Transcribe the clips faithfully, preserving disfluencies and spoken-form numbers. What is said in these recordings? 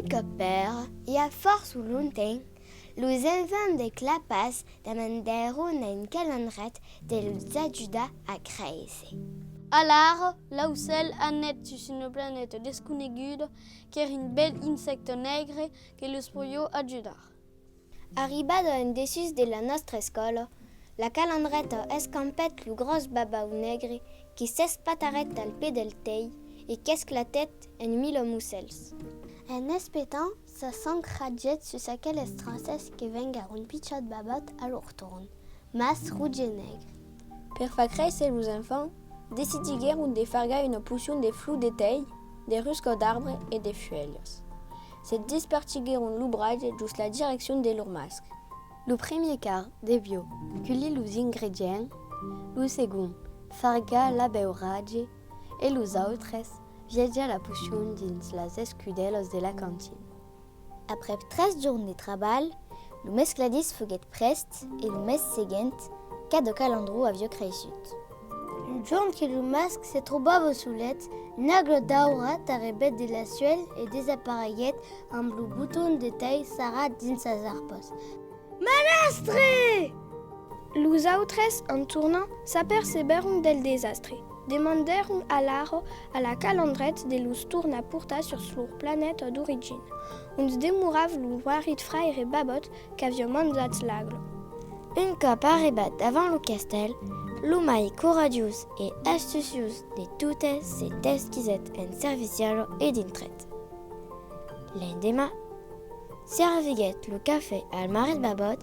Còp per, i a fòrça longtemps, los enfants de Clapàs demandèron a un calandret de los ajudar a créisser. Alara, l'aucèl anèt sus una planeta desconeguda, qu'èra un bèl insècte negre que los podiá ajudar. Arribada en dessús de la nòstra escòla, la calandreta escampèt lo gròs babau negre que s'espatarèt al pè del tei e qu'esclatèt en mila mocèls. En espetant, sa sang ragèt sus aqueles traces que venguèron pichar babòt a lor torn, mas roge e negre. Per far créisser los enfants, decidiguèron de fargar una pocion de flor de tei, de rusca d'arbre e de fuèlhas. Se despartiguèron l'obratge jos la direccion de lor masc. Lo primièr quart deviá culhir los ingredients, lo segond fargar l'abeuratge e los autres viatjar la pocion dins las escudèlas de la cantina. Aprèp tres jorns de trabalh, lo mescladís foguèt prèst e lo mes seguent, cada calandron aviá creissut. Lo jorn que lo masc se trobava solet, un agle daura tarrebèt de la suèlh e desapareguèt amb lo boton de tei sarrat dins sas arpas. Malastre! Los autres, en tornant, s'apercebèron del desastre. Demandèron alara a la calandreta de los tornar portar sus lor planeta d'origina, ont demorava lo marit fraire Babòt qu'aviá manjat l'agle. Un còp arribat davant lo castèl, lo mai coratjós e astuciós de totes se desguisèt en serviciala e dintrèt. L'endeman, serviguèt lo cafè al marit Babòt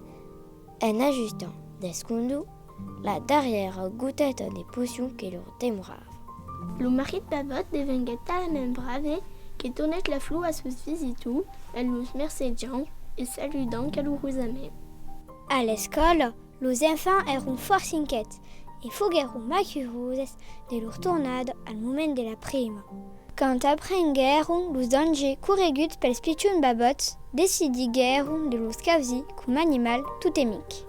en ajustant d'escondon la darrièra goteta de pocion que lor demorava. Lo marit Babòt devenguèt talament brave que tornèt la flor a sos visitors en los mercejant e saludant calorosament. A l'escòla, los enfants èran fòrça inquièts e foguèron mai curoses de lor tornada al moment de la prima. Quand aprenguèron los dangers correguts pels pichons babòts, decidiguèron de los causir coma animal totemic.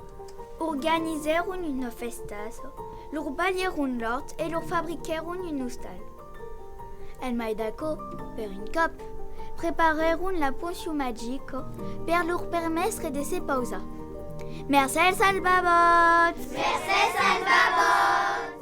Organizèron una festassa, lor balhèron l'òrt e lor fabriquèron un ostal. En mai d'aquò, per un còp, preparèron la pocion magica per lor permetre de se pausar. Mercés als babots! Mercés als babots!